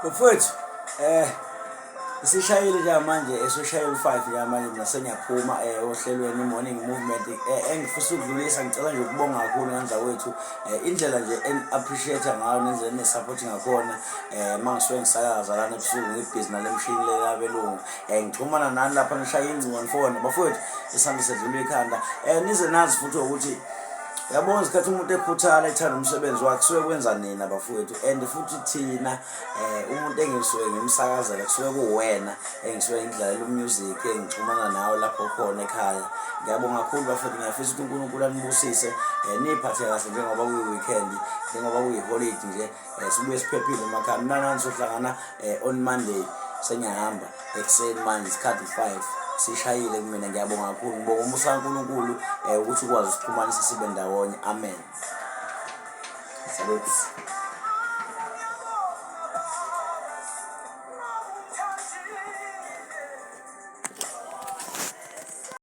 Bafowethu, isishayile njengamanje, esishayile u-5 njengamanje. Mina sengiyaphuma ohlelweni i-Morning Movement. Engifisa ukudlulisa, ngicela nje ukubonga kakhulu nganza wethu, indlela nje eni-appreciate ngayo nendlela ene-support ngakhona. Uma ngisuke ngisakaza lana ebusuku, ngibhizi nale mshini le yabelungu, ngixhumana nani lapha, nishaya ingcingo, nifone. Bafowethu, isandla sedlula ikhanda. Nize nazi futhi ukuthi yabona, isikhathi umuntu ekhuthala, ethanda umsebenzi wakhe, kusuke kwenza nina bafowethu, and futhi thina umuntu engisuke ngimsakazela kusuke kuwena engisuke ngidlalela umusic, engixhumana nawe lapho khona ekhaya. Ngiyabonga kakhulu bafowethu. Ngiyafisa ukuthi uNkulunkulu anibusise, niyiphathe kahle njengoba kuyi-weekend, njengoba kuyi-holiday nje. Sibuye siphephile emakhaya. Mina nani sohlangana on Monday. Sengiyahamba ekuseni manje, isikhathi 5 sishayile kumina. Ngiyabonga kakhulu, ngibonga umusa kaNkulunkulu ukuthi ukwazi usixhumanisa sibe ndawonye. Amen. Salute.